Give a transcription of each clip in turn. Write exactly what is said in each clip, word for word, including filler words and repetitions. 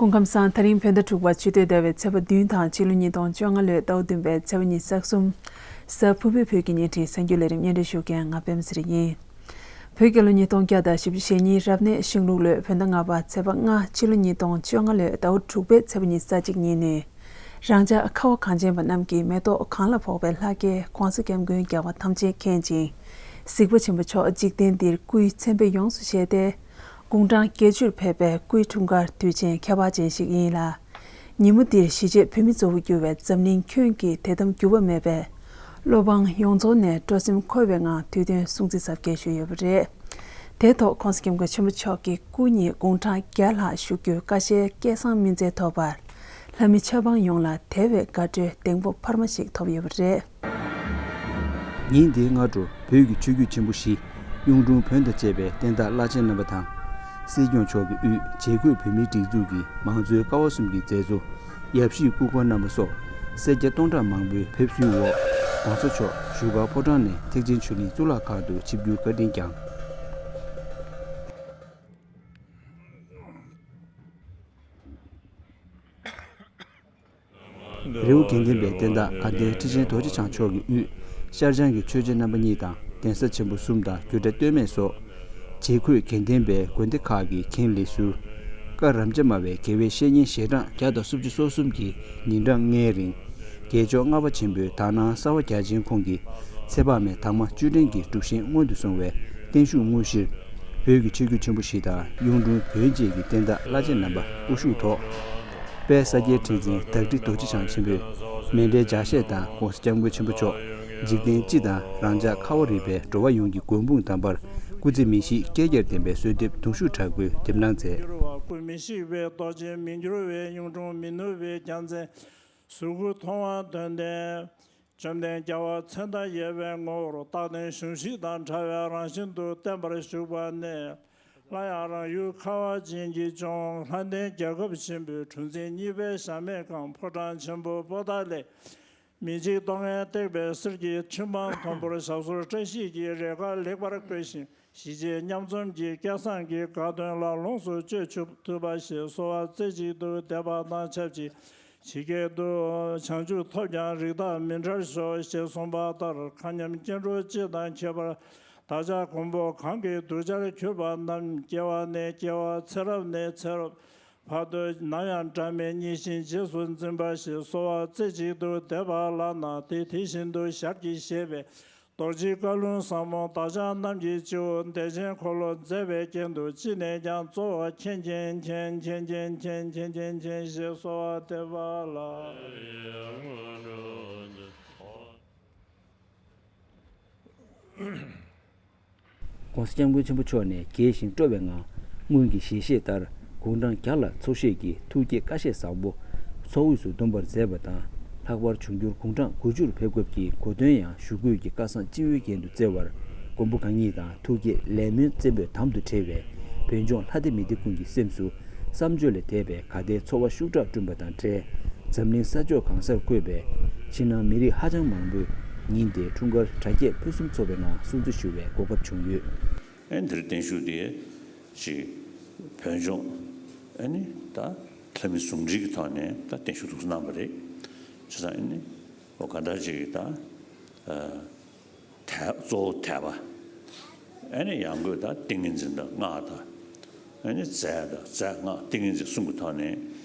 སྐུ་ཁམས་བཟང་། ད་རིང་བོད་ཟླ་དྲུག་པ་ཆུ་སྟོད་ཟླ་བའི་ཚེས་པ་བདུན་དང་ཕྱི་ལོ་ཉིས་སྟོང་བཅོ་ལྔ་ལོའི་ཟླ་བ་བདུན་པའི་ཚེས་པ་ཉི་ཤུ་རྩ་གསུམ། གཟའ་ཕུར་བུའི་བོད་ཀྱི་བརྙན་འཕྲིན་གསར་འགྱུར་ལས་རིམ་སྙན་སྒྲོན་ཞུ་མཁན་ང་པད་མ་ཚེ་རིང་ཡིན། བོད་རྒྱལ་ལོ་ཉིས་སྟོང་བརྒྱ་དང་བཞི་བཅུ་ཞེ་གཉིས་རབ་གནས་ཤིང་ལུག་ལོའི་བོད་ཟླ་ལྔ་པ་ཚེས་པ་ལྔ། ཕྱི་ལོ་ཉིས་སྟོང་བཅོ་ལྔ་ལོའི་ཟླ་བ་དྲུག་པའི་ཚེས་པ་ཉི་ཤུ་རྩ་གཅིག་ཉིན་ནས། རང་ཅག་ཁ་བ་གངས་ཅན་པ་རྣམས་ཀྱིས་མེ་ཏོག་གང་ལ་ཕོག་པའི་ལྷ་སྐལ་༸གོང་ས་༸སྐྱབས་མགོན་རྒྱལ་བ་ཐམས་ཅད་མཁྱེན་ཅིང་། གཟིགས་པ་ཆེན་པོ་མཆོག་འཇིག་རྟེན་འདིར་སྐུའི་མཚན་དཔེ་ཡོངས་སུ་བཞེས་ཏེ། དགུང་གྲངས་བརྒྱད་ཅུར་ཕེབས་པའི་སྐུའི་འཁྲུངས་སྐར་དུས་ཆེན་ཁྱད་པར་ཅན་ཞིག་ཡིན་ལ། ཉིན་མོ་འདིར་གཞིས་བྱེས་བོད་མི་གཙོ་བོར་གྱུར་བའི་འཛམ་གླིང་ཁྱོན་གྱི་དད་དམ་འགྱུར་བ་མེད་པས། བློ་འབངས་ཡོངས་རྫོགས་ནས་སྤྲོ་སེམས་འཁོལ་བའི་ངང་དུས་སྟོན་སྲུང་བརྩི་གཟབ་རྒྱས་ཞུས་ཡོད་པ་རེད། དེའི་ཐོག་༸གོང་ས་༸སྐྱབས་མགོན་ཆེན་པོ་མཆོག་གི་སྐུ་ཉིད་དགུང་གྲངས་བརྒྱ་ལྷག་བཞུགས་རྒྱུའི་ཀ་ཤའི་སྐལ་བཟང་སྨིན་མཛད་ཐོབ་པར། ལྷ་མི་ཆབ་འབངས་ཡོངས་ལ་དལ་བའི་དགའ་སྤྲོའི་གདེང་སྤོབས་འཕར་མ་ཞིག་ཐོབ་ཡོད་པ་རེད། ཉིན་དེའི་སྔ་དྲོ་བོད་ཀྱི་ཆོས་བརྒྱུད་ཆེན་པོ་བཞི། གཡུང་དྲུང་བོན་དང་བཅས་པའི་བསྟན་བདག་བླ་ཆེན་རྣམ་པ་དང་། སྲིད་སྐྱོང་མཆོག་གི་དབུས་བྱེས་འཁོད་བོད་མིའི་སྒྲིག་འཛུགས་ཀྱི་མང་གཙོའི་ཀ་བ་གསུམ་གྱི་མཛད་གཙོ། ཡབ་གཞིས་སྐུ་འཁོར་རྣམ་པ་སོགས་སེར་སྐྱ་སྟོང་ཕྲག་མང་པོའི་ཕེབས་བསུའི་འོག་༸གོང་ས་མཆོག་བཞུགས་སྒར་ཕོ་བྲང་ནས་ཐེག་ཆེན་ཆོས་གླིང་གཙུག་ལག་ཁང་དུ་ཆིབས་བསྒྱུར་བཀའ་དྲིན་བསྐྱངས། རི་བོ་དགེ་ལྡན་པའི་བསྟན་བདག་དགའ་ལྡན་ཁྲི་ཆེན་རྡོ་རྗེ་འཆང་མཆོག་གི་དབུས་ཤར་བྱང་གི་ཆོས་རྗེ་རྣམ་པ་གཉིས་དང་གདན་ས་ཆེན་པོ་གསུམ་དང་རྒྱུད་གྲྭ་སྟོད་སྨད་སོགས་བྱེས་འཁོད་དགེ་ལྡན་པའི་དགོན་སྡེ་ཁག་གི་མཁན་ལས་ཟུར། བཀའ་རབ་འབྱམས་སྨྲ་བའི་དགེ་བའི་བཤེས་གཉེན་ཞལ་གྲངས་བརྒྱ་དང་སུམ་ཅུ་སོ་གསུམ་གྱིས་ཉིན་གྲངས་ལྔའི་རིང་། རྒྱལ་མཆོག་ལྔ་པ་ཆེན་པོའི་དག་སྣང་གསར་བ་རྒྱ་ཆེན་ཁོང་གི་ཚེ་དཔག་མེད་དྭངས་མ་བཅུད་ལྡན་གྱི་སྒྲུབ་བཞེངས་སྔོན་དུ་སོང་བའི་བརྟན་བཞུགས་དངོས་གཞིར། བོད་ཀྱི་ཆོས་བརྒྱུད་ཆེན་པོ་བཞི་དང་གཡུང་དྲུང་བོན་བཅས་ཀྱི་བསྟན་བདག་བླ་ཆེན་རྣམ་པ་དབུ་བཞུགས་ཐོག་དཔལ་ས་སྐྱའི་ཁྲི་འཛིན་བདག་ཁྲི་རྡོ་རྗེ་འཆང་ཆེན་པོས་མཎྜལ་ལྗགས་བཤད་དང་༸གོང་ས་༸སྐྱབས་མགོན་ཆེན་པོ་མཆོག་འཇིག་རྟེན་སྤྱི་དང་རང་ཅག་ཁ་བ་རི་པའི་འགྲོ་བ་ཡོངས་ཀྱི་མགོན་དཔུང་དམ་པར་སྐུ་ཚེ་མི་ཤིགས་བསྐལ་བརྒྱར་བརྟན་པའི་གསོལ་འདེབས་གདུང་ཤུགས་དྲག་པོས་འདེབས་གནང་མཛད། འགྱུར་བ་ཀུན་མི་ཤིགས་པའི་རྡོ་རྗེ། མི་འགྱུར་བའི་གཡུང་དྲུང་། མི་ནུབ་པའི་རྒྱལ་མཚན། གཟུགས་སྐུ་མཐོང་བ་དོན་ལྡན། བཅོམ་ལྡན་རྒྱལ་བ་མཚན་དང་ཡལ་བའི་ངོ་བོར་རྟག་བརྟན་གཞོམ་གཞིག་དང་བྲལ་བའི་རང་བཞིན་དུ་བརྟན་པར་བཞུགས་པ་ནས། སླར་ཡང་རང་ཡུལ་ཁ་བ་ཅན་གྱི་ལྗོངས་ལྷ་ལྡན་རྒྱལ་ཁབ་ཆེན་པོའི་གྲུ་འཛིན་གཉིས་པའི་གཞལ་མེད་ཁང་ཕོ་བྲང་ཆེན་པོ་པོ་ཏཱ་ལའི་མི་འཇིགས་གཏོང་ངན་བཏེགས་པའི་གསེར་གྱི་ཁྲི་འཕང་མཐོན་པོར་ཞབས་སོར་བཀྲ་ཤིས་ཀྱི་རེ་ཁཱ་ལེགས་པར་བཀོད་ཅིང་། ཞི་བྱེད་མཉམ་འཛོམས་ཀྱི་སྐལ་བཟང་གི་དགའ་སྟོན་ལ་ལོངས་སུ་སྤྱོད་ཐུབ་པ་ཞིག་གསོལ་བ་རྩེ་གཅིག་ཏུ་འདེབས་པ་དང་ཆབས་ཅིག་ཇི་སྐད་དུ། བྱང་ཆུབ་ཐོབ་ཀྱང་རིགས་བདག་མི་འབྲལ་ཤོག་ཞེས་གསུངས་པ་ལྟར། མཁའ་མཉམ་སྐྱེ་འགྲོ་སྤྱི་དང་ཁྱད་པར་བདག་ཅག་མགོན་པོ་གང་གིས་གདུལ་བྱར་གྱུར་པ་རྣམས་སྐྱེ་བ་ནས་སྐྱེ་བ། ཚེ་རབས་ནས་ཚེ་རབས་བར་དུ་ནམ་ཡང་བྲལ་མེད་མཉེས་གཤིན་རྗེས་སུ་འཛིན་པ་ཞིག་གསོལ་བ་རྩེ་གཅིག་ཏུ་འདེབས་པ་ལགས་ན། དེ་དེ་བཞིན་དུ་ཞལ་གྱིས་བཞེས་པའི་རྡོ་རྗེ་བཀའ་ལུང་ཟབ་མོ་བདག་ཅག་རྣམས་ཀྱི་སྤྱི་བོར་བདེ་ཆེན་འཁོར་ལོ་མཛད་པའི་རྒྱན་དུ་ཅི་ནས་ཀྱང་གཙོ་བོ་མཁྱེན་མཁྱེན་མཁྱེན་མཁྱེན་མཁྱེན་ཞེས་གསོལ་བ་འདེབས་པ་ལགས། ༸གོང་ས་༸སྐྱབས་མགོན་ཆེན་པོ་མཆོག་ནས་རྒྱས་ཤིང་སྤྲོ་བའི་ངང་སྔོན་གྱི་ཞལ་བཞེས་ལྟར་དགུང་གྲངས་བརྒྱ་ལ་ཚོགས་བཞེས་ཀྱི་ཐུགས་བསྐྱེད་བཀའ་བཞེས་བཟང་པོ་ཚོགས་དབུས་སུ་འདུམ་པར་མཛད་པ་དང་། ལྷག་པར་འབྱུང་འགྱུར་དགུང་གྲངས་དགུ་བཅུར་ཕེབས་སྐབས་ཀྱི་གོ་སྟོན་ཡང་བཞུགས་སྒོའི་གི་བཀའ་གསང་སྤྱི་བོའི་རྒྱན་དུ་བསྩལ་བར་མགོན་པོ་གང་ཉིད་དང་ཐུགས་བསྐྱེད་ལས་སྨོན་བཙན་པོས་དམ་དུ་འཁྲིལ་བས་བོད་ལྗོངས་ལྷ་སྡེ་མི་སྡེ་ཀུན་གྱི་སེམས་སུ་བསམ་བརྗོད་ལས་འདས་པའི་དགའ་ལྡན་ཚོར་བ་ཤུགས་དྲག་བསྐྲུན་པ་དང་འབྲེལ། འཛམ་གླིང་ས་ཕྱོགས་གང་སར་བཀོད་པའི་ཕྱི་ནང་མི་རིགས་ཧ་ཅང་མང་པོས་ཉིན་དེའི་འཁྲུངས་སྐར་གྲ་རྒྱས་ཕུན་སུམ་ཚོགས་པའི་ངང་སྲུང་བརྩི་ཞུ་བའི་གོ་སྐབས་བྱུང་ཡོད། ཨེ་འདིར་བརྟན་བཞུགས་དེ་ཅིག་བོད་ལྗོངས་ཨེ་ནི་ད་ལྷ་མི་ཟུང་འབྲེལ་གྱི་ཐོག་ནས་ད་བརྟན་བཞུགས་འདུག་གནང་བ་རེད། བྱས་ཙང་ཨེ་ནི་འོ་ག་འདྲ་ཅིག་ད་ཨ་དད་གཙོ་བོ་དད་པ། ཨེ་ནི་ཡང་སྒོས་ད་ཏིང་ངེ་འཛིན་དང་སྔགས་དང་། ཨེ་ནི་རྫས་དང་རྫས་སྔགས་ཏིང་ངེ་འཛིན་གསུམ་གྱི་ཐོག་ནས་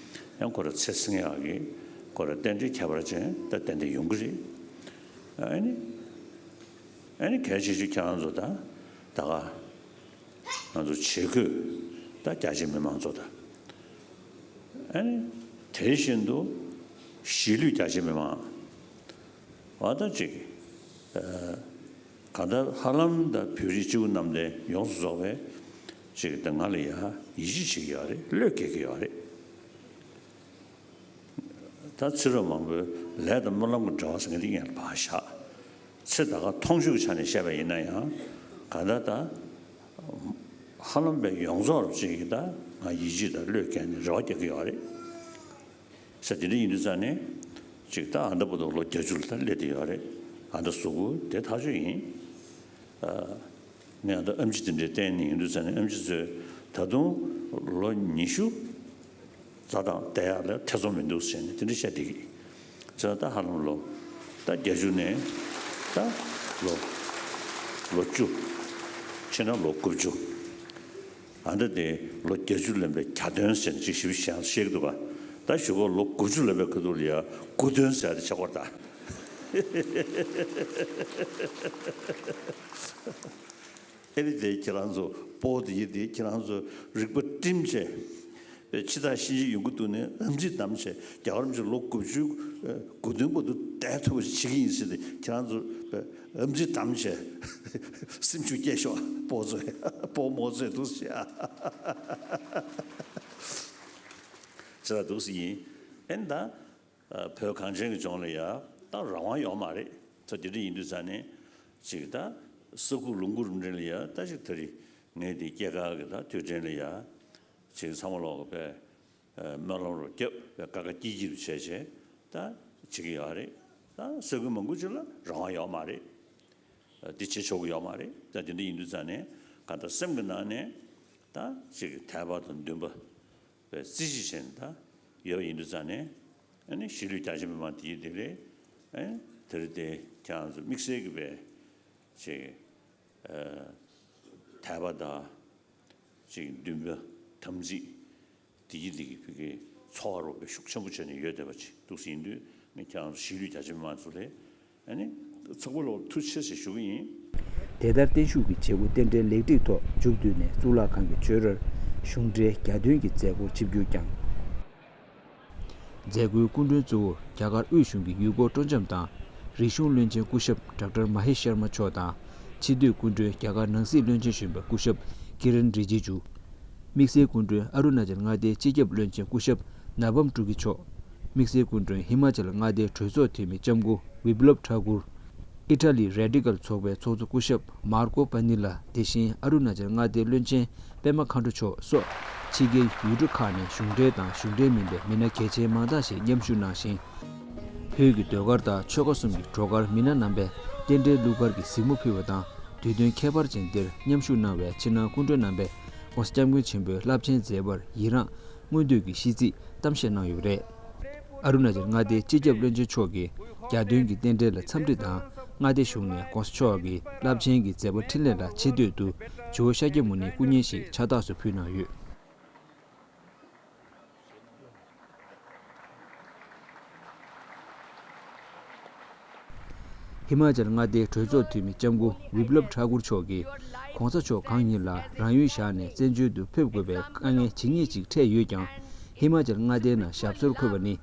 ཡང་ཁོ་ར་ཚེ་བསྲིང་ཡག་གི་ཁོ་ར་རྟེན་འབྲེལ་ཁྱད་པར་ཅན་ད་ཏན་ཏན་ཡོང་གི་རེད། ཨེ་ནི་ཨེ་ནི་གལ་ཆེ་ཤོས་ཁྱེད་རང་ཚོ་ད་ད་ག་ང་ཚོ་བྱེས་འཁོད་ད་རྒྱ་ཆེ་མི་མང་ཚོ་ད་ཨེ་ནི་དེ་བཞིན་དུ་གཞིས་ལུས་རྒྱ་ཆེ་མི་མང་བ་ད་ཅིག་ཨ་གང་ལྟར་ཧ་ལམ་ད་བོད་རིགས་སྤྱི་བོ་གནམ་བསྟན་ཡོངས་སུ་རྫོགས་པའི་ཅིག་ད་ང་ལ་ཡ་ཡིད་ཆེས་བྱེད་ཀྱི་ཡོད་རེད། བློས་འགེལ་གྱི་ཡོད་རེད། ད་ཕྱི་རབས་མང་པོའི་ལས་དང་སྨོན་ལམ་གྱི་འབྲེལ་བ་ཟེར་མཁན་དེ་ཡང་ཕར་བཞག་ཚེ་ད་ག་མཐོང་ཆོས་ཀྱི་ཆ་ནས་བཤད་པ་ཡིན་ན་ཡང་གང་ལྟར་ད་ཧ་ལམ་པའི་ཡོངས་རྫོགས་རུ་ཅིག་གིས་ད་ང་ཡིད་ཆེས་དང་བློས་འགེལ་ནས་རེ་བ་རྒྱག་གི་ཡོད་རེད། ས་དེ་འདྲ་ཡིན་དུས་ཙང་ནས་ཅིག་ད་ཨ་ད་བར་དུ་ལོ་བརྒྱད་ཅུ་ལ་ད་སླེབས་བསྡད་ཡོད་རེད། ཨ་ད་གཟུགས་པོ་དེ་ཐག་ཆོད་ཡིན། ཨ་ངས་ཨ་ད་ཨེམ་ཆི་དེ་འདྲའི་བསྟན་ནས་ཡིན་དུས་ཙང་ནས་ཨེམ་ཆི་ཚོས་ད་དུང་ལོ་ཉི་ཤུ་ རྩྭ་ཐང་བསྡད་ཡག་ལ་ཐེ་ཚོམ་མི་འདུག་ཟེར་ནས་དེ་འདྲ་བཤད་བསྡད་ཀྱི། བྱས་ཙང་ད་ཧ་ལམ་ལོ་ད་བརྒྱད་ཅུ་ནས་ད་ལོ་ལོ་བཅུ་ཕྱིན་ན་ལོ་དགུ་བཅུ། ཨ་འདྲ་དེ་ལོ་བརྒྱད་ཅུ་ལོན་པའི་གྱ་སྟོན་ཟེར་ནས་ཅིག་ཞིབ་ཞིབ་བཤད་ཀྱི་འདུག་ག། ད་གཞུག་གུ་ལོ་དགུ་བཅུ་ལོན་པའི་ཁ་ཐུག་ལ་ཡ་དགུ་སྟོན་ཟེར་ཡ་དེ་ཆགས་པ་རེད་ད། ཨེ་ནི་དེ་ཁྱེད་རང་ཚོ་སྤོ་དེ་ཡི་དེ་ཁྱེད་རང་ཚོ་རིག་པ་བསྒྲིམས་བྱས། པའི་ཕྱི་ཐག་ཤིན་ཅི་ཡོང་གི་འདུག་ནས་ཨམ་ཚིག་བསྡམས་བྱས་རྒྱལ་བ་རིན་པོ་ཆེ་ལོ་དགུ་བཅུ་དགུ་སྟོན་བར་དུ་བསྡད་ཐུབ་པ་ཞིག་བྱེད་ཀྱི་ཡིན་ཟེར་ཏེ་ཁྱེད་རང་ཚོ་པའི་ཨམ་ཚིག་བསྡམས་བྱས་སེམས་ཤུགས་སྐྱེད་ཤོག་སྤོ་ཚོས་སྤོ་མོ་ཚོས་འདུག་ཟེར་ཡ། ཟེར་བ་འདུག་ཟེར་ཡིན། ཨེ་ད། བོད་གངས་ཅན་གྱི་ལྗོངས་ལ་ཡ་ད་རང་དབང་ཡོད་མ་རེད། ད་དེ་འདྲ་ཡིན་དུས་ཙང་ནས་ཅིག་ད་ས་ཁུག་ལུང་ཁུག་རུ་འདྲེན་ལ་ཡ་ད་ཅིག་ད་རེས་ངས་དེ་སྐྱེས་སྐར་གྱི་ད་དུས་དྲན་ལ་ཡ་ཅིག་ཚང་མ་ལོག་གི་པས་སྨོན་ལམ་རུ་རྒྱབ་པས་ཀ་ཀ་ཀྱི་ཀྱི་རུ་བྱས་བྱས་ད་བྱེད་ཀྱི་ཡོད་རེད། ད་ས་ཁུལ་མང་པོ་ཅིག་ལ་རང་དབང་ཡོད་མ་རེད། འདི་བྱེད་ཆོག་གི་ཡོད་མ་རེད། ད་དེ་འདྲ་ཡིན་དུས་ཙང་ནས་གང་ལྟར་སེམས་ཀྱི་ནང་ནས་ད་ཅིག་དད་པ་དང་འདུན་པ། བའི་རྩིས་གཞི་བྱས་ནས་ད་ཡོད་པ་ཡིན་དུས་ཙང་ནས་ཨ་ནི་གཞིས་ལུས་རྒྱ་ཆེ་མི་མང་དེ་ཡི་དེ་རེད། ཨ་ནི་དེ་རེད་དེ་ཁྱེད་རང་ཚོ་དམིགས་བསལ་གྱི་བའི་ཅིག་ཨ་དད་པ་དང་ཅིག་འདུན་པ་དམ་ཚིག་དེ་ཡི་དེ་གི་བི་གི་ཚོར་བ་རོགས་པའི་ཤུགས་ཆེན་པོ་བྱས་ནས་ཡོད་བསྡད་པ་ཅིག་འདུག་ཟིན་དུས་ནི་ཁྱེད་རང་ཚོ་གཞིས་ལུས་རྒྱ་ཆེ་མི་མང་ཚོ་ལས། ཨ་ནི། ཚོགས་པ་ལོག་ཐུགས་རྗེ་ཆེ་ཞུ་གི་ཡིན། དེ་ལྟར་བརྟན་བཞུགས་ཀྱི་བྱེད་སྒོ་རྟེན་འབྲེལ་ལེགས་གྲུབ་ཐོག་མཇུག་བསྡུས་ནས་གཙུག་ལག་ཁང་གི་ཆོས་རར་གཞུང་འབྲེལ་གྱ་སྟོན་གྱི་མཛད་སྒོར་ཆིབས་བསྒྱུར་བསྐྱངས། མཛད་སྒོའི་སྐུ་མགྲོན་གཙོ་བོར་རྒྱ་གར་དབུས་གཞུང་གི་ཡུལ་སྐོར་སྤྲོ་འཆམ་དང་རིག་གཞུང་བློན་ཆེན་སྐུ་ཞབས་ཌོག་ཊར་མ་ཧེ་ཤར་མ་མཆོག་དང་། ཕྱི་སྡོད་སྐུ་མགྲོན་རྒྱ་གར་ནང་སྲིད་བློན་ཆེན་གཞོན་པ་སྐུ་ཞབས་ཀི་རན་རི་ཇི་ཇུ། དམིགས་བསལ་སྐུ་མགྲོན་ཨ་རུ་ན་ཅལ་མངའ་སྡེའི་སྤྱི་ཁྱབ་བློན་ཆེན་སྐུ་ཞབས་ན་བམ་ཀྲུ་ཀི་མཆོག་དམིགས་བསལ་སྐུ་མགྲོན་ཧི་མ་ཅལ་མངའ་སྡེའི་གྲོས་ཚོགས་འཐུས་མི་ལྕམ་སྐུ་བི་པླབ་ཐ་ཀུར། ཨི་ཊ་ལི་རེ་ཌི་ཀལ་ཚོགས་པའི་ཚོགས་གཙོ་སྐུ་ཞབས་མར་ཀོ་པ་ནི་ལ་དེ་བཞིན་ཨ་རུ་ན་ཅལ་མངའ་སྡེའི་བློན་ཆེན་པད་མ་མཁའ་འགྲོ་མཆོག་སོགས་ཕྱི་རྒྱལ་ཡུལ་གྲུ་ཁག་ནས་གཞུང་འབྲེལ་དང་གཞུང་འབྲེལ་མིན་པའི་མི་སྣ་གལ་ཆེན་མང་དག་ཞིག་མཉམ་ཞུགས་གནང་ཞིང་། བོད་ཀྱི་ཟློས་གར་དང་ཆོལ་ཁ་གསུམ་གྱི་བྲོ་གར་མི་སྣ་རྣམ་པས་རྟེན་འབྲེལ་གླུ་གར་གྱི་གཟིགས་མོ་ཕུལ་བ་དང་། དུས་སྟོན་ཁྱད་པར་ཅན་འདིར་མཉམ་ཞུགས་གནང་བའི་ཕྱི་ནང་སྐུ་མགྲོན་རྣམ་པས་༸གོང་ས་༸སྐྱབས་མགོན་ཆེན་པོའི་རླབས་ཆེན་མཛད་པར་ཡི་རངས་སྔོན་བསྟོད་ཀྱི་ཤིས་ཚིག་གཏམ་བཤད་གནང་ཡོད་པ་རེད། ཨ་རུ་ན་ཅལ་མངའ་སྡེའི་སྤྱི་ཁྱབ་བློན་ཆེན་མཆོག་གིས་གྱ་སྟོན་གྱི་རྟེན་འབྲེལ་ལ་འཚམས་འདྲི་དང་། མངའ་སྡེ་གཞུང་ནས་༸གོང་ས་མཆོག་གི་རླབས་ཆེན་གྱི་མཛད་པ་འཕྲིན་ལས་ལ་ཆེ་བསྟོད་དུ་ཇོ་བོ་ཤཱཀྱ་མུ་ནེའི་སྐུ་བརྙན་ཞིག་ཕྱག་རྟགས་སུ་ཕུལ་གནང་ཡོད། ཧི་མ་ཅལ་མངའ་སྡེའི་གྲོས་ཚོགས་འཐུས་མི་ལྕམ་སྐུ་བི་པླབ་ཐ་ཀུར་མཆོག་གིས། ༸གོང་ས་མཆོག་གང་ཉིད་ལ་རང་ཡུལ་བཞག་ནས་བཙན་བྱོལ་དུ་ཕེབས་དགོས་པའི་དཀའ་ངལ་ཇི་སྙེད་ཅིག་འཕྲད་ཡོད་ཀྱང་། ཧི་མ་ཅལ་མངའ་སྡེའི་ནང་ཞབས་སོར་འཁོད་པ་ནི།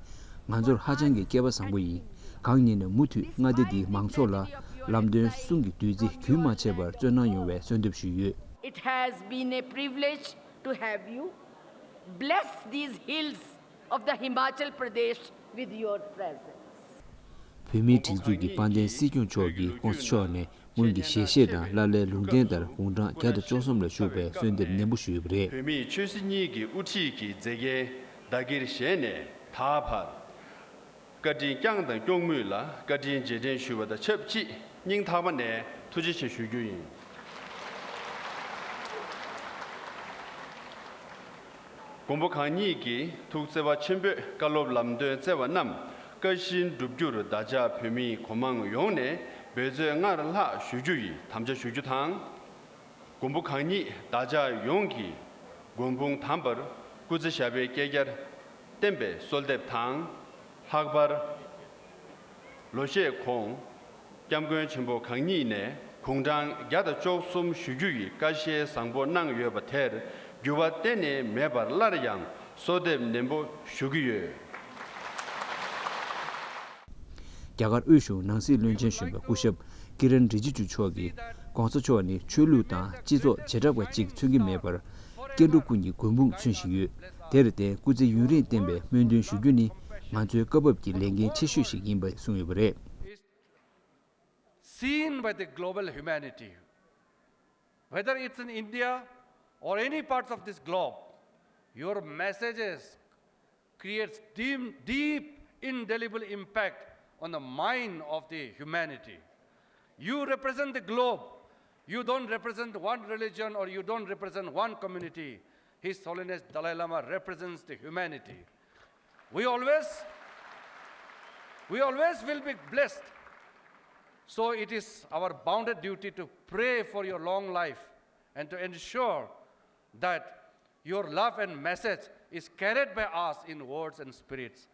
ང་ཚོར་ཧ་ཅང་གི་སྐལ་བ་བཟང་པོ་ཡིན། གང་ཉིད་ནས་མུ་མཐུད་མངའ་སྡེ་འདིའི་མང་ཚོགས་ལ། ལམ་སྟོན་གསུང་གི་བདུད་རྩི་རྒྱུན་མ་ཆད་པར་སྩོལ་གནང་ཡོང་བའི་གསོལ་འདེབས་ཞུས་ཡོད། It has been a privilege to have you bless these hills of the Himachal Pradesh with your presence. བོད་མིའི་སྒྲིག་འཛུགས་ཀྱི་དཔལ་ལྡན་སྲིད་སྐྱོང་མཆོག་གིས་༸གོང་ས་མཆོག་ནས་སྔོན་གྱི་ཞལ་བཞེས་དང་བླ་གླའི་ལུང་བསྟན་ལྟར་དགུང་གྲངས་བརྒྱ་དང་བཅུ་གསུམ་ལ་བཞུགས་པའི་གསོལ་འདེབས་ནན་པོ་ཞུས་ཡོད་པ་རེད། བོད་མིའི་ཆོས་སྲིད་གཉིས་ཀྱི་དབུ་ཁྲིད་ཀྱི་མཛད་འགན་བདག་གིར་བཞེས་ནས་ད་བར། བཀའ་དྲིན་བསྐྱངས་དང་སྐྱོང་མུས་ལ་བཀའ་དྲིན་རྗེས་དྲན་ཞུ་བ་དང་ཆབས་ཅིག་སྙིང་ཐག་པ་ནས་ཐུགས་རྗེ་ཆེ་ཞུ་རྒྱུ་ཡིན། མགོན་པོ་གང་ཉིད་ཀྱིས་ཐུགས་བརྩེ་བ་ཆེན་པོས་བཀའ་སློབ་ལམ་སྟོན་བསྩལ་བ་རྣམས་བཀའ་བཞིན་བསྒྲུབ་རྒྱུར་བདག་ཅག་བོད་མིའི་གོ་མང་ཡོངས་ནས་འབད་རྩོལ་སྔར་ལྷག་ཞུ་རྒྱུ་ཡི་དམ་བཅའ་ཞུ་རྒྱུ་དང་། མགོན་པོ་གང་ཉིད་བདག་ཅག་ཡོངས་ཀྱི་མགོན་དཔུང་དམ་པར་སྐུ་ཚེ་ཞབས་པད་བསྐལ་བརྒྱར་བརྟན་པའི་གསོལ་འདེབས་དང་། ལྷག་པར། ལོ་ཤས་གོང་། སྐྱབས་མགོན་ཆེན་པོ་གང་ཉིད་ནས་དགུང་གྲངས་བརྒྱ་དང་བཅུ་གསུམ་བཞུགས་རྒྱུ་ཡི་བཀའ་བཞེས་བཟང་པོ་གནང་ཡོད་པ་དེར་འགྱུར་བ་གཏན་ནས་མེད་པར་སླར་ཡང་གསོལ་འདེབས་ནན་པོ་ཞུ་གི་ཡོད། རྒྱ་གར་དབུས་གཞུང་ནང་སྲིད་བློན་ཆེན་གཞོན་པ་སྐུ་ཞབས་ཀི་རན་རི་ཇི་ཇུ་མཆོག་གིས། ༸གོང་ས་མཆོག་ནི་ཆོས་ལུགས་དང་སྤྱི་ཚོགས་བྱེ་བྲག་པ་གཅིག་མཚོན་གྱི་མེད་པར། སྐྱེ་འགྲོ་ཀུན་གྱི་མགོན་དཔུང་མཚོན་བཞིན་ཡོད། དེར་བརྟེན་སྐུ་ཚེ་ཡུན་རིང་བརྟན་པའི་སྨོན་འདུན་ཞུ་རྒྱུ་ནི། ང་ཚོའི་སྐབས་བབ་ཀྱི་ལས་འགན་ཆེ་ཤོས་ཤིག་ཡིན་པ་གསུངས་ཡོད་པ་རེད། Seen by the global humanity. Whether it's in India or any parts of this globe, your messages creates deep, deep, indelible impact on the mind of the humanity. You represent the globe. You don't represent one religion or you don't represent one community. His Holiness Dalai Lama represents the humanity. We always, we always will be blessed. So it is our bounden duty to pray for your long life and to ensure that your love and message is carried by us in words and spirits.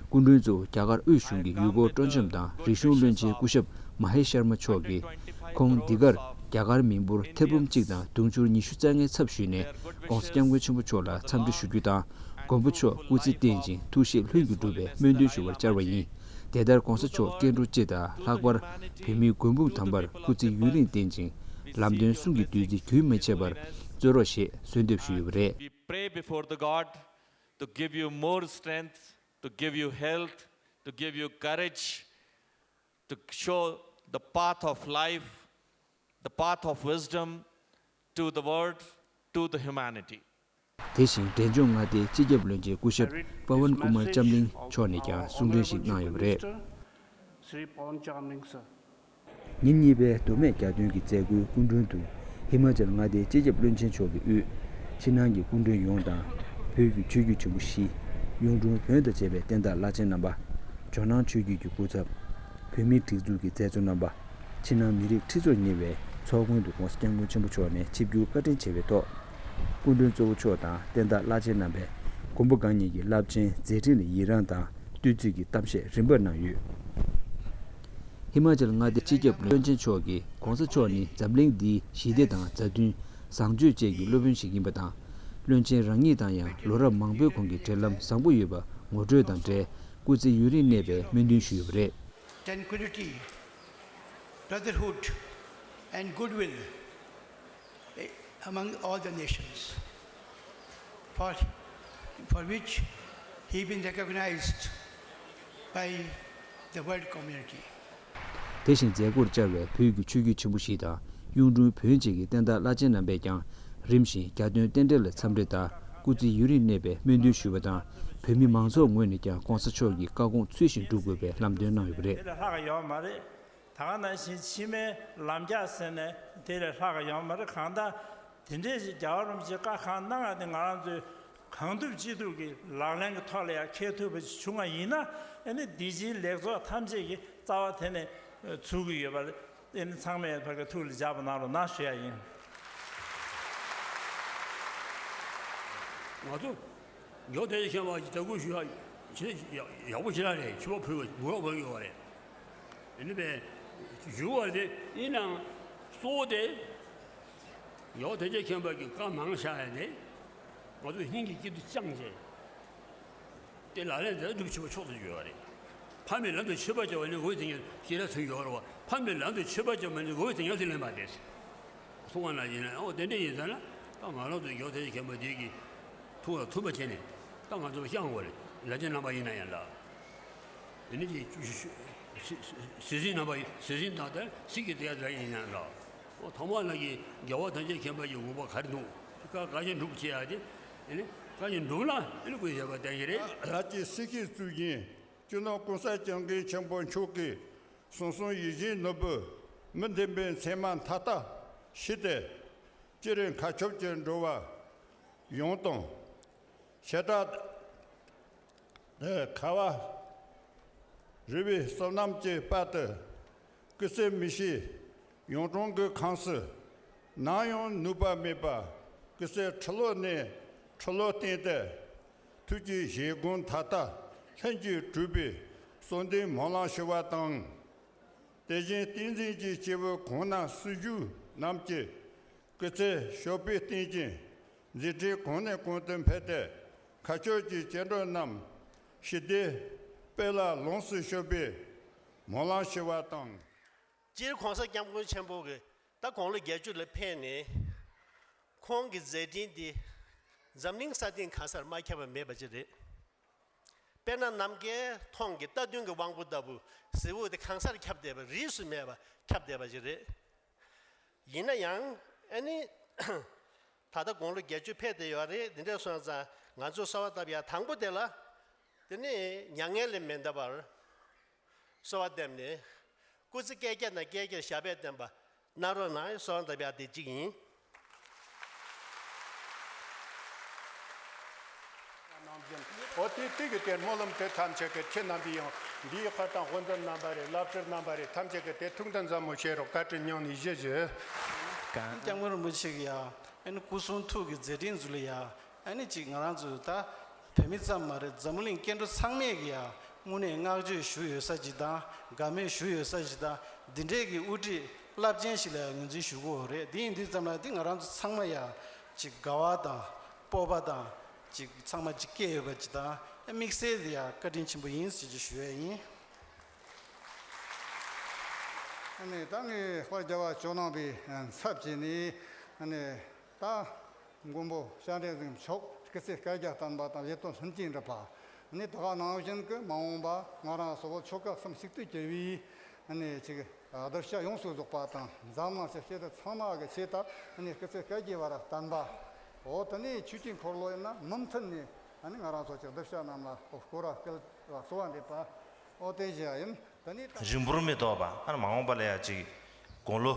སྐུ་མགྲོན་ཚོ་རྒྱ་གར་དབུས་གཞུང་གི་ཡུལ་སྐོར་སྤྲོ་འཆམ་དང་རིག་གཞུང་བློན་ཆེན་སྐུ་ཞབས་མ་ཧེ་ཤར་མ་མཆོག་གིས་ཁོང་འདི་གར་རྒྱ་གར་མི་འབོར་ཐེར་འབུམ་གཅིག་དང་དུང་ཕྱུར་ཉི་ཤུ་རྩ་ལྔའི་ཚབ་ཞུས་ནས་༸གོང་ས་༸སྐྱབས་མགོན་ཆེན་པོ་མཆོག་ལ་འཚམས་འདྲི་ཞུ་རྒྱུ་དང་། མགོན་པོ་མཆོག་སྐུ་ཚེ་བརྟན་ཅིང་ཐུགས་བཞེད་ལྷུན་གྱིས་འགྲུབ་པའི་སྨོན་འདུན་ཞུ་བར་བཅར་བ་ཡིན། དེ་ལྟར་༸གོང་ས་མཆོག་སྐྱེ་འགྲོ་སྤྱི་དང་ལྷག་པར་བོད་མིའི་མགོན་དཔུང་དམ་པར་སྐུ་ཚེ་ཡུན་རིང་བརྟན་ཅིང་ལམ་སྟོན་གསུང་གི་བདུད་རྩི་རྒྱུན་མི་ཆད་པར་སྩོལ་རོགས་ཞེས་གསོལ་འདེབས་ཞུས་ཡོད་པ་རེད། We pray before the God to give you more strength, to give you health, to give you courage, to show the path of life, the path of wisdom to the world, to the humanity. དེ་བཞིན་འབྲས་ལྗོངས་མངའ་སྡེའི་སྤྱི་ཁྱབ་བློན་ཆེན་སྐུ་ཞབས་པ་ཝན་ཀུ་མར་ལྕམ་གླིང་མཆོག་ནས་ཀྱང་གསུང་འཕྲིན་ཞིག་གནང་ཡོད་པ་རེད། Shri Pawan Chamling sir. ཉིན་གཉིས་པའི་མདོ་སྨད་རྒྱལ་སྟོན་གྱི་མཛད་སྒོའི་སྐུ་མགྲོན་དུ་ཧི་མ་ཅལ་མངའ་སྡེའི་སྤྱི་ཁྱབ་བློན་ཆེན་མཆོག་གིས་དབུས་ཕྱི་ནང་གི་སྐུ་མགྲོན་ཡོངས་དང་། བོད་ཀྱི་ཆོས་བརྒྱུད་ཆེན་པོ་བཞི། གཡུང་དྲུང་བོན་དང་བཅས་པའི་བསྟན་བདག་བླ་ཆེན་རྣམ་པ། ཇོ་ནང་ཆོས་བརྒྱུད་ཀྱི་སྐུ་ཚབ། བོད་མིའི་སྒྲིག་འཛུགས་ཀྱི་མཛད་གཙོ་རྣམ་པ། ཕྱི་ནང་མི་རིགས་ཁྲི་ཚོར་ཉེ་བའི་ཚོགས་མགོན་དུ་༸གོང་ས་༸སྐྱབས་མགོན་ཆེན་པོ་མཆོག་ནས་ཆིབས་བསྒྱུར་བཀའ་དྲིན་ཆེ་བའི་ཐོག་སྐུ་མགྲོན་གཙོ་བོ་མཆོག་དང་བསྟན་བདག་བླ་ཆེན་རྣམ་པས་མགོན་པོ་གང་ཉིད་ཀྱི་རླབས་ཆེན་མཛད་འཕྲིན་ལ་ཡི་རངས་དང་བསྟོད་ཚིག་གི་གཏམ་བཤད་རིམ་པར་གནང་ཡོད། ཧི་མ་ཅལ་མངའ་སྡེའི་སྤྱི་ཁྱབ་བློན་ཆེན་མཆོག་གིས་༸གོང་ས་མཆོག་ནི་འཛམ་གླིང་འདིའི་ཞི་བདེ་དང་མཛའ་མཐུན། བཟང་སྤྱོད་བཅས་ཀྱི་སློབ་དཔོན་ཞིག་ཡིན་པ་དང་། བློན་ཆེན་རང་ཉིད་དང་ཡང་ལོ་རབས་མང་པོའི་གོང་གི་འབྲེལ་ལམ་བཟང་པོ་ཡོད་པ་ངོ་སྤྲོད་དང་འབྲེལ་སྐུ་ཚེ་ཡུན་རིང་གནས་པའི་སྨོན་འདུན་ཞུས་ཡོད་པ་རེད། Tranquility, brotherhood, and goodwill, eh, among all the nations, for, for which he been recognized by the world community. དེ་བཞིན་མཛད་སྒོར་བཅར་བའི་བོད་ཀྱི་ཆོས་བརྒྱུད་ཆེན་པོ་བཞི་དང་གཡུང་དྲུང་བོན་བཅས་ཀྱི་བསྟན་བདག་བླ་ཆེན་རྣམ་པས་ཀྱང་རིམ་བཞིན་རྒྱལ་སྟོན་རྟེན་འབྲེལ་ལ་འཚམས་འདྲི་དང་སྐུ་ཚེ་ཡུན་རིང་གནས་པའི་སྨོན་འདུན་ཞུས་པ་དང་། བོད་མི་མང་ཚོགས་ངོས་ནས་ཀྱང་༸གོང་ས་མཆོག་གི་བཀའ་དགོངས་ཚུལ་བཞིན་སྒྲུབ་དགོས་པའི་ལམ་སྟོན་གནང་ཡོད་པ་རེད། དེ་ལས་ལྷག་ཡོད་མ་རེད། ད་ག་ནང་བཞིན་ཕྱི་མའི་ལམ་རྒྱགས་ཟེར་ནས་དེ་ལས་ལྷག་ཡོད་མ་རེད། གང་ལྟར་དེ་འདྲའི་ཞིག་རྒྱལ་བ་རིན་པོ་ཆེ་བཀའ་གང་གནང་བ་དེ་ང་རང་ཚོས་གང་ཐུབ་ཅི་ཐུབ་ཀྱིས་ལག་ལེན་གྱི་ཐོག་ལ་ཡང་འཁྱེར་ཐུབ་པ་ཞིག་བྱུང་བ་ཡིན་ན། ཨ་ནི་འདི་ཕྱིའི་ལེགས་ཚོགས་ཐམས་ཅད་ཀྱི་རྩ་བ་དེ་ནས་ཚུགས་ཀྱི་ཡོད་པ་རེད། ཨ་ནི་ཚང་མས་ཕ་གི་ཐུགས་ལ་འཇགས་པ་གནང་རོགས་གནང་ཞུ་ཡ་ཡིན། ང་ཚོ་ཡོ་དེ་ཤེས་པ་ཞིག་དགོས་ཞུ་ཡ་ཡིན། ཡག་པོ་ཞེ་དྲག་རེད། ཕྱི་པ་ཕུལ་བ་འབུ་ཡག་པོ་ཡོད་པ་རེད། དེ་ནི་བས་ཞུ་བ་དེ་ཡིན་ནའང་གཙོ་བོ་དེ་ཡོ་དེ་ཅག་མཁྱེན་པ་གི་བཀའ་མང་བཞག་ཡ་དེ་ང་ཚོ་སྙིང་གི་དཀྱིལ་དུ་བཅངས་བྱས། དེ་ལག་ལེན་དེ་སྒྲུབ་ཆོག་པ་ཆོག་ཏུ་འགྱུར་བ་རེད། ཕ་མའི་ལམ་དུ་ཆོས་པ་བྱ་བ་ནི་འོད་ཟེར་ཉམས་ཞེ་དྲག་ཚུལ་ཡོད་རེད་བ། ཕ་མའི་ལམ་དུ་ཆོས་པ་བྱ་བ་ནི་འོད་ཟེར་ཉམས་སུ་ལེན་པ་དེ། གསུང་བ་ན་ཡིན་ན་ཨོ་དེ་འདྲ་ཡིན་ཟེར་ན་ད་ང་རང་ཚོ་ཡོ་དེ་ཅག་མཁྱེན་པ་དེ་གི་ཐུགས་ལ་མཐུན་པ་བྱས་ནས་ད་ང་ཚོ་བཤང་དགོས་རེད། ལ་ཆེན་རྣམ་པ་ཡིན་ན་ཡང་ལ། དེ་ནི་ཅི་ཞུ་ཞུ་ཞུ་ཞུ་ཟིན་རྣམ་པ་ཡིན། ཟིན་ཟིན་དང་ད་སྲིད་ཀྱི་དེ་ཡ་ཡིན་ན་ལ། ཨོ་ཐོག་མ་ལ་གི་རྒྱལ་བ་ཐམས་ཅད་མཁྱེན་པ་ཡི་དགོངས་པ་ག་རེ་འདུག་བཀའ་བཀའ་བཞིན་སྒྲུབ་བྱེད་ཡ་དེ། དེ་ནི་བཀའ་བཞིན་སྒྲུབ་ན་དེ་ནི་སྐུ་ཞབས་པ་བསྟན་གྱི་རེད། ལ་ཅི་སྲིད་ཞིའི་གཙུག་རྒྱན་སྤྱི་ནོར་༸གོང་ས་༸སྐྱབས་མགོན་ཆེན་པོ་མཆོག་གིས་གསུང་གསུམ་ཡིད་བཞིན་ནོར་བུ་མི་ལྡན་པའི་མཚན་མ་མཐའ་དག་ཞི་སྟེ། སྤྱིར་མཁའ་ཁྱབ་ཀྱི་འགྲོ་བ་ཡོངས་དང་། བྱེ་བྲག་ཁ་བ་རི་བོའི་བསོད་ནམས་ཀྱི་དཔལ་དུ་སྐུ་ཚེ་མི་ཤིགས་གཡུང་དྲུང་གི་ཁམས་སུ་ནམ་ཡང་ནུབ་པ་མེད་པ་སྐུ་ཚེ་ཁྲི་ལོ་ནས་ཁྲི་ལོ་བརྟན་ཏེ་ཐུགས་ཀྱི་བཞེད་དགོངས་མཐའ་དག་ལྷུན་གྱིས་གྲུབ་པའི་གསོལ་འདེབས་སྨོན་ལམ་ཞུ་བ་དང་། དེ་བཞིན་བསྟན་འཛིན་གྱི་སྐྱེས་བུ་གང་ན་སྲིད་བཞུགས་རྣམས་ཀྱི་སྐུ་ཚེ་ཞབས་པད་བརྟན་ཅིང་མཛད་འཕྲིན་གོང་ནས་གོང་དུ་འཕེལ་ཏེ་མཁའ་སྤྱོད་ཀྱི་སྐྱེ་འགྲོ་རྣམས་ཞི་བདེའི་དཔལ་ལ་ལོངས་སུ་སྤྱོད་པའི་སྨོན་ལམ་ཞུ་བ་དང་། སྤྱིར་༸གོང་ས་༸སྐྱབས་མགོན་ཆེན་པོ་གིས་ད་དགུང་ལོ་བརྒྱད་ཅུ་ལ་ཕེབས་ནས་ཁོང་གི་མཛད་འཕྲིན་འདི་འཛམ་གླིང་ས་སྟེང་གང་སར་མ་ཁྱབ་པ་མེད་པ་ཅིག་རེད། དཔེར་ན་ནམ་མཁའི་མཐོངས་ཀྱི་རྟ་བདུན་གྱི་དབང་པོ་ལྟ་བུ་གཟི་འོད་དེ་གང་སར་ཁྱབ་བསྡད་པ་རིས་སུ་མེད་པ་ཁྱབ་བསྡད་པ་ཅིག་རེད། ཡིན་ན་ཡང་ཨ་ནི་ད་ལྟ་དགུང་ལོ་བརྒྱད་ཅུ་ཕེབས་བསྡད་ཡོད་རེད། འདི་འདྲ་སོང་ཙང་ང་ཚོས་གསོལ་བ་བཏབ་ཡ་དང་པོ་དེ་ལ་དེ་ནི་མྱ་ངན་ལས་མི་འདའ་བར་གསོལ་བ་འདེབས་ནས་སྐུ་ཚེ་བསྐལ་བརྒྱ་ནས་བསྐལ་བརྒྱར་ཞབས་པད་བརྟན་པ་གནང་རོགས་གནང་གསོལ་བ་འདེབས་ཡ་དེ་གཅིག་ཡིན། འོ་དེ་དེ་གི་དེར་སྨོན་ལམ་དེ་ཐམས་ཅད་ཀྱི་ཁྱེད་རྣམ་པས་ཡང་འདིའི་ཁ་དང་དབུ་འཛིན་རྣམ་པ་རེད། བླ་སྤྲུལ་རྣམ་པ་རེད། ཐམས་ཅད་ཀྱི་དེ་ཐུགས་མཐུན་མཛད་མོ་བྱེད་རོགས། བཀའ་དྲིན་སྙིང་ནས་བཞེས་ཞུ། སྐྱབས་མགོན་རིན་པོ་ཆེ་གི་ཡ་ཨ་ནི་སྐུ་གསུང་ཐུགས་ཀྱི་མཛད་འཕྲིན་ཚོ་ལ་ཡ་ཨ་ནི་ཅིག་ང་རང་ཚོ་ད་བོད་མི་ཙམ་མ་རེད། འཛམ་བུ་གླིང་སྐྱེ་འགྲོ་ཚང་མས་ཀྱི་ཡ་དངོས་གནས་བསྔགས་བརྗོད་ཞུ་ཡོད་ས་ཅིག་དང་དགའ་མོས་ཞུ་ཡོད་ས་ཅིག་དང་འདི་འདྲས་ཀྱི་དབུ་ཁྲིད་རླབས་ཆེན་ཞིག་ལ་ཡ་ངོས་འཛིན་ཞུ་དགོས་རེད། འདི་ཡིན་དུས་ཙམ་ལ་འདི་ང་རང་ཚོ་ཚང་མ་ཡ་ཅིག་དགའ་བ་དང་སྤོབས་པ་དང་ཅིག་ཚང་མ་ཅིག་སྐྱེ་ཡོད་པ་ཅིག་དང་དམིགས་བསལ་དེ་ཡ་བཀའ་དྲིན་ཆེན་པོ་ཡིན་ཟེར་གྱི་ཞུ་ཡ་ཡིན། ཨ་ནི་ད་ངས་དཔལ་རྒྱལ་བ་ཇོ་ནང་པའི་ཚབ་བྱས་ནས་ཨ་ནི་ད་མགོན་པོ་སྤྱན་རས་གཟིགས་མཆོག་སྐུ་ཚེ་བསྐལ་བརྒྱར་བརྟན་པ་དང་བཞེད་དོན་ལྷུན་གྱིས་འགྲུབ་པ། ཨ་ནི་ད་ག་ནང་བཞིན་གྱི་མ་འོངས་པ་ང་རང་སོགས་ཆོལ་ཁ་གསུམ་གཅིག་ཏུ་གྱུར་པའི་ཨ་ནི་ཅིག་གདུལ་བྱ་ཡོངས་སུ་རྫོགས་པ་དང་འཛམ་གླིང་ཆེ་ཆེ་དུ་ཚང་མ་གི་ཆེད་དུ་ཨ་ནི་སྐུ་ཚེ་བསྐལ་བརྒྱའི་བར་བརྟན་པ། འོ་དེ་ནས་ཆོས་ཀྱི་འཁོར་ལོ་ཡིན་ན་མུ་མཐུད་ནས་ཨ་ནི་ང་རང་ཚོ་ཅིག་གདུལ་བྱ་རྣམས་ལ་སྐུ་ར་སྐལ་བ་གསོལ་བ་འདེབས་པ། འོ་དེ་བཞིན་ཡིན། དེ་ནས་རིང་པོར་མི་ཐོགས་པ་ཨ་ནི་མ་འོངས་པ་ལ་ཡ་ཅིག་དགུང་ལོ་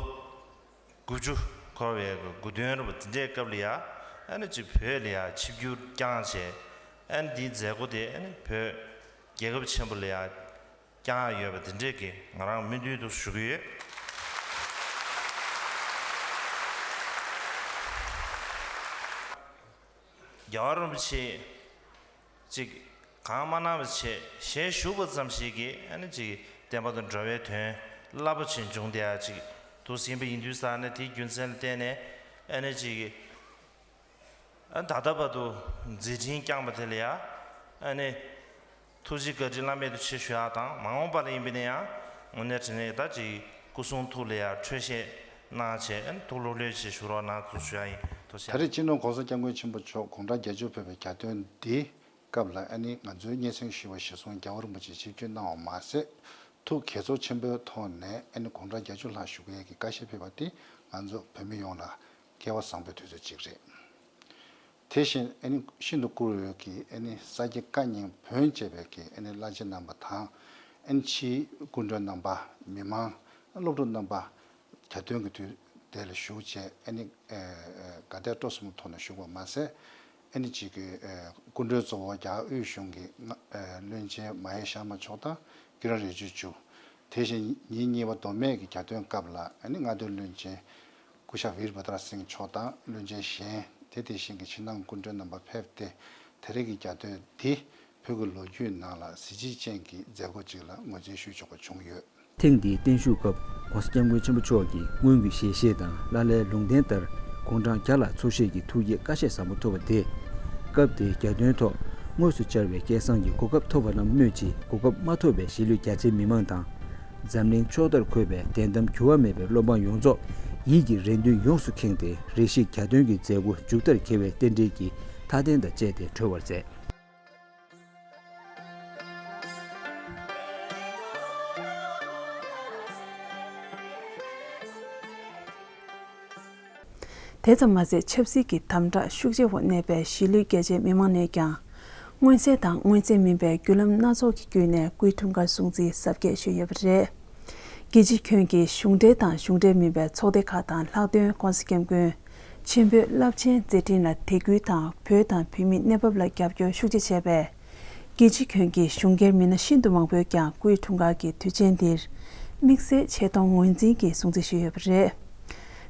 དགུ་བཅུ་འཁོར་བའི་དགུང་སྟོན་རིན་པོ་དེ་འདྲའི་སྐབས་ལ་ཡ་ཨ་ནི་ཅིག་བོད་ལ་ཡ་ཆིབས་བསྒྱུར་བསྐྱངས་བྱས། ཨ་ནི་འདིའི་མཛད་སྒོ་དེ་ཨ་ནི་བོད་རྒྱལ་ཁབ་ཆེན་པོ་ལ་ཡ་བསྐྱངས་ཡོད་པ་དེ་འདྲས་ཀྱི་ང་རང་སྨོན་འདུན་དུ་ཞུ་གི་ཡོད། རྒྱལ་བ་རིན་པོ་ཆེ་ཅིག་གང་མ་གནང་བ་བྱས་ཞལ་བཞུགས་པ་ཙམ་ཞིག་གིས་ཨ་ནི་ཅིག་བསྟན་པ་དང་འགྲོ་བའི་དོན་རླབས་པོ་ཆེ་འབྱུང་བསྡད་ཡ་ཅིག་འདུག་ཟིན་པ་ཡིན་དུས་ཙང་ནས་དེའི་རྒྱུ་མཚན་ལ་བརྟེན་ནས་ཨ་ནི་ཅིག་ཨ་ད་ལྟ་བར་དུ་མཛད་འཕྲིན་བསྐྱངས་པ་དེ་ལ་ཡ་ཨ་ནི་ཐུགས་རྗེ་བཀའ་དྲིན་བླ་མེད་དུ་ཆེ་ཞུ་ཡག་དང་མ་འོངས་པ་ལ་ཡིན་པ་ན་ཡང་དངོས་གནས་དྲང་གནས་ད་ཅིག་སྐུ་གསུང་ཐུགས་ལ་ཡ་འཕྲོད་བཞེས་གནང་བྱས་ཨ་ནི་ཐུགས་ལྷོད་ལྷོད་བྱས་བཞུགས་རོགས་གནང་ཞུ་ཡག་ཡིན། ཐུགས་རྗེ་ཆེ། ད་རེས་སྤྱི་ནོར་༸གོང་ས་༸སྐྱབས་མགོན་ཆེན་པོ་མཆོག་དགུང་གྲངས་བརྒྱད་ཅུ་ཕེབས་པའི་གྱ་སྟོན་འདིའི་སྐབས་ལ་ཨ་ནི་ང་ཚོའི་སྙན་སེང་ཞུ་བ་གཞིར་བཟུང་རྒྱལ་བ་རིན་པོ་ཆེ་ཆིབས་བསྒྱུར་གནང་བ་མ་ཟད་ཐུགས་དགྱེས་ཚོར་ཆེན་པོའི་ཐོག་ནས་ཨ་ནི་དགུང་གྲངས་བརྒྱད་ཅུ་ལྷག་བཞུགས་ཡས་ཀྱི་བཀའ་ཤག་ཕེབས་པ་དེ་ང་ཚོ་བོད་མི་ཡོངས་ལ་སྐལ་བ་བཟང་པོའི་དུས་ཚོད་ཅིག་རེད། དེ་བཞིན་ཨ་ནི་ཤིན་ཏུ་བཀུར་འོས་ཀྱི་ཨ་ནི་ས་སྐྱ་བཀའ་རྙིང་བོན་བཅས་པའི་གི་ཨ་ནི་བླ་ཆེན་རྣམ་པ་དང་ཨ་ནི་ཕྱིའི་སྐུ་མགྲོན་རྣམ་པ། མི་མང་། སློབ་ཕྲུག་རྣམ་པ། གྱ་སྟོན་གྱི་དུས་དེ་ལ་བཞུགས་བྱས་ཨ་ནི་དགའ་དད་སྤྲོ་གསུམ་ཐོག་ནས་བཞུགས་པ་མ་ཟད་ཨ་ནི་གཅིག་གི་སྐུ་མགྲོན་གཙོ་བོ་རྒྱ་དབུས་གཞུང་གི་བློན་ཆེན་མ་ཧེ་ཤར་མ་མཆོག་དང་ཀི་ར་རེ་ཇུ་ཅུ། དེ་བཞིན་ཉིན་གཉིས་པ་མདོ་སྨད་ཀྱི་གྱ་སྟོན་སྐབས་ལ་ཨ་ནི་མངའ་སྡེའི་བློན་ཆེན་སྐུ་ཞབས་ཝིར་བྷ་དྲ་སིང་མཆོག་དང་བློན་ཆེན་གཞན་དེ་དེ་བཞིན་གྱི་ཕྱི་ནང་སྐུ་མགྲོན་རྣམ་པ་ཕེབས་ཏེ་དེ་རིང་གི་གྱ་སྟོན་འདི་བོད་ཀྱི་ལོ་རྒྱུས་ནང་ལ་གཟི་བརྗིད་ཅན་གྱི་མཛད་སྒོ་ཅིག་ལ་ངོས་འཛིན་ཞུ་ཆོག་པ་བྱུང་ཡོད། ཐེངས་འདིའི་བརྟན་བཞུགས་སྐབས་༸གོང་ས་༸སྐྱབས་མགོན་ཆེན་པོ་མཆོག་གིས་སྔོན་གྱི་ཞལ་བཞེས་དང་བླ་གླའི་ལུང་བསྟན་ལྟར་དགུང་གྲངས་བརྒྱ་ལ་འཚོ་བཞེས་ཀྱི་ཐུགས་བསྐྱེད་བཀའ་ཤག་བཟང་པོ་ཐོབ་པ་དེས་སྐབས་དེའི་གྱ་སྟོན་ཐོག་དངོས་སུ་བཅར་བའི་སྐལ་བཟང་གི་གོ་སྐབས་ཐོབ་པ་རྣམས་སྨོས་ཅི། གོ་སྐབས་མ་ཐོབ་པའི་གཞིས་ལུས་རྒྱ་ཆེའི་མི་མང་དང་། འཛམ་གླིང་ཕྱོགས་མཐར་འཁོད་པའི་བདེན་གཏམ་འགྱུར་བ་མེད་པའི་བློ་འབངས་ཡོངས་རྫོགས་ཡིད་ཀྱི་རེ་འདུན་ཡོངས་སུ་ཁེངས་ཏེ་རེ་ཞིག་གྱ་སྟོན་གྱི་མཛད་སྒོ་མཇུག་མཐར་འཁེལ་བའི་རྟེན་འབྲེལ་གྱི་མཐའ་རྟེན་དང་བཅས་ཏེ་གྲོལ་བར་མཛད། དེ་ཙམ་མ་ཟད་ཆབ་སྲིད་ཀྱི་དམ་དྲག་ཤུགས་ཆེ་བོ་གནས་པའི་གཞིས་ལུས་རྒྱ་ཆེའི་མི་མང་ནས་ཀྱང་མངོན་གསལ་དང་མངོན་གསལ་མིན་པའི་བརྒྱུད་ལམ་སྣ་ཚོགས་ཀྱི་བརྒྱུད་ནས་སྐུའི་འཁྲུངས་སྐར་སྲུང་བརྩིའི་གཟབ་རྒྱས་ཞུས་ཡོད་པ་རེད། རྒྱལ་སྤྱིའི་ཁྱོན་གྱི་གཞུང་འབྲེལ་དང་གཞུང་འབྲེལ་མིན་པའི་ཚོགས་སྡེ་ཁག་དང་ལྷག་དོན་༸གོང་ས་༸སྐྱབས་མགོན་ཆེན་པོའི་རླབས་ཆེན་མཛད་འཕྲིན་ལ་དད་གུས་དང་བོད་དང་བོད་མིའི་གནས་བབ་ལ་རྒྱབ་སྐྱོར་ཤུགས་ཆེ་བྱས་པས། རྒྱལ་སྤྱིའི་ཁྱོན་གྱི་གཞུང་སྒེར་མི་སྣ་ཤིན་ཏུ་མང་པོས་ཀྱང་སྐུའི་འཁྲུངས་སྐར་གྱི་དུས་ཆེན་འདིར་དམིགས་བསལ་ཆེ་མཐོང་ངོས་འཛིན་གྱིས་སྲུང་བརྩི་ཞུས་ཡོད་པ་རེད།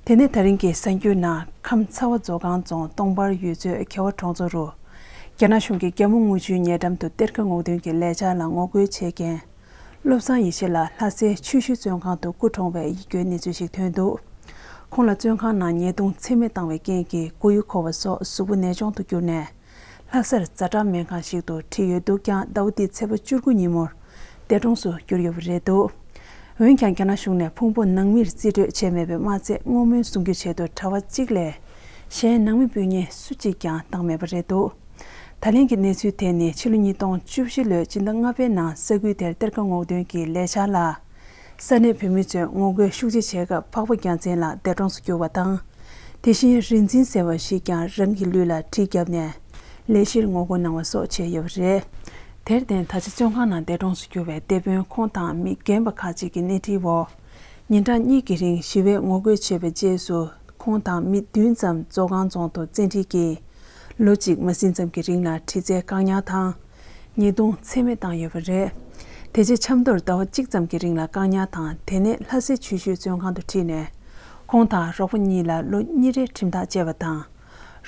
དེ་ནས་ད་རིང་གི་གསར་འགྱུར་ནང་ཁམས་ཚ་བ་མཛོ་སྒང་རྫོང་སྟོང་པར་ཡུལ་ཚོའི་གེ་བ་གྲོང་ཚོ་རུ། རྒྱ་ནག་གཞུང་གིས་རྒྱ་མོ་དངུལ་ཆུའི་ཉེ་འགྲམ་དུ་གཏེར་ཁ་སྔོག་འདོན་གྱི་ལས་འཆར་ལ་ངོ་རྒོལ་བྱས་རྐྱེན། བློ་བཟང་ཡེ་ཤེས་ལགས་ལྷ་སའི་ཆུ་ཤུལ་བཙོན་ཁང་དུ་སྐུ་གྲོངས་པའི་ཡིད་སྐྱོའི་གནས་ཚུལ་ཞིག་ཐོན་འདུག་ཁོང་ལ་བཙོན་ཁང་ནང་ཉེས་རྡུང་འཚེ་མེད་བཏང་བའི་རྐྱེན་གྱིས་མགོ་ཡུ་འཁོར་བ་སོགས་གཟུགས་པོ་ནད་གཅོང་དུ་གྱུར་ནས། ལྷ་སར་ཛ་དྲག་སྨན་ཁང་ཞིག་ཏུ་ཁྲིད་ཡོད་འདུག་ཀྱང་ཟླ་བ་འདིའི་ཚེས་པ་བཅུ་དགུ་ཉིན་མོར་འདས་གྲོངས་སུ་གྱུར་ཡོད་པ་རེད་འདུག་འོན་ཀྱང་རྒྱ་ནག་གཞུང་ནས་ཕུང་པོ་ནང་མིར་རྩིས་སྤྲོད་བྱས་མེད་པས་མ་ཚད་བསྔོ་སྨོན་གསུང་རྒྱུའི་ཆེད་དུ་གྲྭ་པ་གཅིག་ལས་གཞན་ནང་མི་སྤུན་ཉེ་སུ་གཅིག་ཀྱང་བཏང་མེད་པ་རེད་འདུག་ད་ལན་གྱི་གནས་ཚུལ་དེ་ནི་ཕྱི་ལོ་ཉིས་སྟོང་བཅུ་བཞི་ལོའི་སྤྱི་ཟླ་ལྔ་པའི་ནང་ས་ཁུལ་དེར་གཏེར་ཁ་སྔོག་འདོན་གྱི་ལས་འཆར་ལ། ས་གནས་བོད་མི་ཚོས་ངོ་རྒོལ་ཤུགས་ཆེ་བྱས་སྐབས་འཕགས་པ་རྒྱལ་མཚན་ལགས་འདས་གྲོངས་སུ་གྱུར་བ་དང་། དེ་བཞིན་རིག་འཛིན་ཟེར་བ་ཞིག་ཀྱང་རང་གི་ལུས་ལ་གྲི་བརྒྱབ་ནས་ལས་གཞིར་ངོ་རྒོལ་གནང་བ་སོགས་བྱས་ཡོད་པ་རེད། དེར་བརྟེན་ད་ཆ་བཙོན་ཁང་ནང་འདས་གྲོངས་སུ་གྱུར་བའི་དེད་དཔོན་ཁོང་དང་མི་རྒན་པ་ཁག་ཅིག་གི་སྣེ་ཁྲིད་འོག་ཉིན་གྲངས་གཉིས་ཀྱི་རིང་ཞི་བའི་ངོ་རྒོལ་བྱས་པའི་རྗེས་སུ་ཁོང་དང་མི་བདུན་ཙམ་མཛོ་སྒང་རྫོང་དུ་བཙན་ཁྲིད་ཀྱིས་ལོ་གཅིག་མ་ཟིན་ཙམ་གྱི་རིང་ལ་ཁྲི་རྩའི་བཀག་ཉར་དང་། ཉེས་རྡུང་ཚད་མེད་བཏང་ཡོད་པ་རེད། དེ་རྗེས་ཆབ་མདོར་ཟླ་བ་གཅིག་ཙམ་གྱི་རིང་ལ་བཀག་ཉར་དང་། དེ་ནས་ལྷ་སའི་ཆུ་ཤུལ་བཙོན་ཁང་དུ་ཁྲིད་ནས། ཁོང་དང་རོགས་པ་གཉིས་ལ་ལོ་གཉིས་རེའི་ཁྲིམས་ཐག་བཅད་པ་དང་།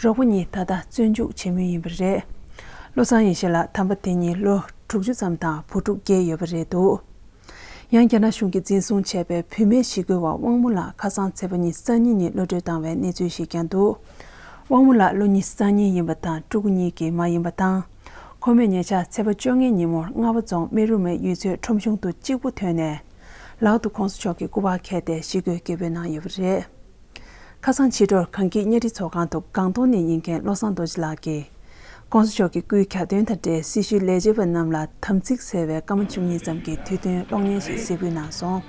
རོགས་པ་གཉིས་ད་ལྟ་བཙོན་འཇུག་བྱེད་མུས་ཡིན་པ་རེད། བློ་བཟང་ཡེ་ཤེས་ལགས་དམ་པ་དེ་གཉིས་ལོ་དྲུག་ཅུ་ཙམ་དང་བུ་ཕྲུག་བརྒྱད་ཡོད་པ་རེད་འདུག་ཡང་རྒྱ་ནག་གཞུང་གིས་འཛིན་བཟུང་བྱས་པའི་བུད་མེད་ཞི་རྒོལ་བ་དབང་མོ་ལགས་ཁ་སང་ཚེས་པ་ཉི་ཤུ་རྩ་གཉིས་ཉིན་གློད་གྲོལ་བཏང་བའི་གནས་ཚུལ་ཞིག་ཀྱང་འདུག་དབང་མོ་ལགས་ལོ་ཉི་ཤུ་རྩ་གཉིས་ཡིན་པ་དང་། ཕྲུ་གུ་གཉིས་ཀྱི་མ་ཡིན་པ་དང་། ཁོ་མོས་ཉེ་ཆར་ཚེས་པ་བཅོ་ལྔའི་ཉིན་མོར་རྔ་བ་རྫོང་སྨེ་རུ་མའི་ཡུལ་ཚོའི་ཁྲོམ་གཞུང་དུ་གཅིག་པུ་ཐོན་ནས། ལག་ཏུ་གོང་ས་མཆོག་གི་སྐུ་པར་འཁྱེར་ཏེ་ཞི་རྒོལ་སྐད་འབོད་གནང་ཡོད་པ་རེད། ཁ་སང་ཕྱི་དྲོར་གངས་སྐྱིད་གཉའ་ཁྲི་ཚོགས་ཁང་དུ་སྒང་ཏོག་ནས་ཡིན་མཁན་བློ་བཟང་རྡོ་རྗེ་ལགས་ཀྱིས། གོང་ས་མཆོག་གི་སྐུའི་གྱ་སྟོན་དང་འབྲེལ་སྲི་ཞུའི་ལས་བྱེད་པ་རྣམས་ལ་དམ་ཚིག་ཟེར་བའི་སྐར་མ་བཅུ་གཉིས་ཙམ་གྱི་དུས་སྟོན་གློག་བརྙན་ཞིག་གཟིགས་འབུལ་གནང་སོང་།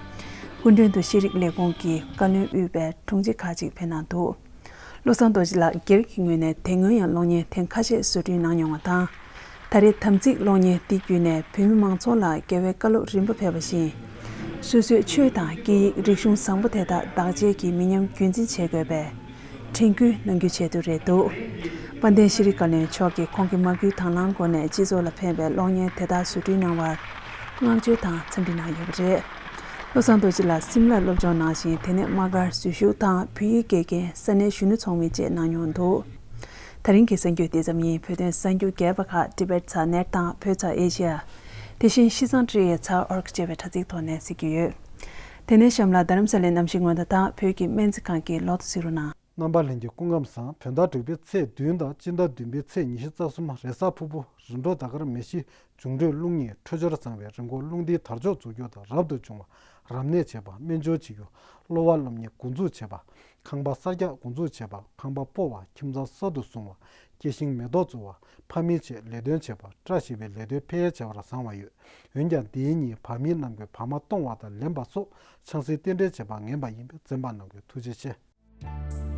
སྐུ་མགྲོན་དུ་ཤེས་རིག་ལས་ཁུངས་ཀྱི་བཀའ་བློན་དབུས་པའི་དྲུང་ཆེ་ཁག་ཅིག་ཕེབས་གནང་འདུག་བློ་བཟང་རྡོ་རྗེ་ལགས་སྒེར་གྱི་ངོས་ནས་དེ་སྔོན་ཡང་གློག་བརྙན་ཐེངས་ཁ་ཤས་བཟོ་སྐྲུན་གནང་མྱོང་བ་དང་། ད་རེས་དམ་ཚིག་གློག་བརྙན་འདི་བརྒྱུད་ནས་བོད་མི་མང་ཚོགས་ལ་རྒྱལ་བའི་བཀའ་སློབ་རིམ་པ་ཕེབས་པ་བཞིན། སོ་སོའི་ཆོས་དང་སྐད་ཡིག་རིག་གཞུང་བཟང་པོ་དེ་དག་བདག་གཅེས་ཀྱིས་མི་ཉམས་རྒྱུན་འཛིན་བྱེད་དགོས་པའི་དྲན་སྐུལ་གནང་རྒྱུའི་ཆེད་དུ་རེད་འདུག་དཔལ་ལྡན་ཤེས་རིག་བཀའ་བློན་མཆོག་གིས་ཁོང་གི་མ་བསྐུལ་དང་བླངས་སྒོ་ནས་སྤྱི་ཚོགས་ལ་ཕན་པའི་གློག་བརྙན་དེ་དག་བཟོ་སྐྲུན་གནང་བར་བསྔགས་བརྗོད་དང་འཚམས་འདྲི་གནང་ཡོད་པ་རེད། བློ་བཟང་རྡོ་རྗེ་ལགས་སིམ་ལར་སློབ་སྦྱོང་གནང་ཞིང་། དེ་ནས་དམག་སྒར་འཛུལ་ཞུགས་དང་། བོད་ཡིག་དགེ་རྒན། ས་གནས་གཞོན་ནུ་ཚོགས་མི་བཅས་གནང་མྱོང་འདུག་དེ་རིང་གི་གསར་འགྱུར་དེ་ཙམ་ཡིན། བོད་དོན་གསར་འགྱུར་རྒྱས་པ་ཁག་ཊི་བེཊ་ཚ་ནེཊ་དང་བོད་ཚ་ཨེ་ཤི་ཡ། དེ་བཞིན་ཤི་ཚང་ཊི་ཨེ་ཚ་ཨོར་གི་བཅས་པའི་དྲ་ཚིགས་ཐོག་ནས་གཟིགས་རྒྱུ་ཡོད། དེ་ནས་གཤམ་ལ་རྡ་རམ་ས་ལའི་གནམ་གཤིས་སྔོན་བརྡ་དང་བོད་ཀྱི་སྨན་རྩིས་ཁང་གི་ལོ་ཐོ་གཟིགས་རོགས་གནང་། རྣམ་པ་ལྷན་རྒྱས་སྐུ་ཁམས་བཟང་། བོད་ཟླ་དྲུག་པའི་ཚེས་བདུན་དང་སྤྱི་ཟླ་བདུན་པའི་ཚེས་ཉི་ཤུ་རྩ་གསུམ་རེས་གཟའ་ཕུར་བུ། རིམ་གྲོ་ཟླ་སྐར་མེ་བཞི། འབྱུང་འཕྲོད་རླུང་གཉིས། འཕྲོད་སྦྱོར་བཟང་བའི་རིན་གོང་རླུང་ལྡིང་དར་ལྕོག་འཛུགས་སྐྱོང་དང་རབ་ཏུ་བྱུང་བ། རབ་གནས་བྱེད་པ། སྨན་སྦྱོར་བྱེད་རྒྱུ། གློ་བ་སློབ་གཉེར་འགོ་འཛུགས་བྱེད་པ། ཁང་པ་གསར་རྒྱག་འགོ་འཛུགས་བྱེད་པ། ཁང་པ་སྤོ་བ། ཁྱིམ་ཚང་གསར་དུ་བཟུང་བ། སྐྱེ་ཤིང་མེ་ཏོག་བཙུགས་པ། ཕ་མའི་ཆེད་ལས་དོན་བྱེད་པ། བཀྲ་ཤིས་པའི་ལས་དོན་འཕེལ་རྒྱས་བྱེད་པར་བཟང་བ་ཡོད། འོན་ཀྱང་འདིའི་ཉིན་བར་མིའི་རྣམ་ཀུན་བར་མ་གཏོང་བ་དང་ལེན་པ་སོགས་ཆང་སའི་རྟེན་འབྲེལ་བྱེད་པ་ངན་པ་ཡིན་པས་འཛེམ་པ་གནང་དགོས། ཐུགས་རྗེ་ཆེ།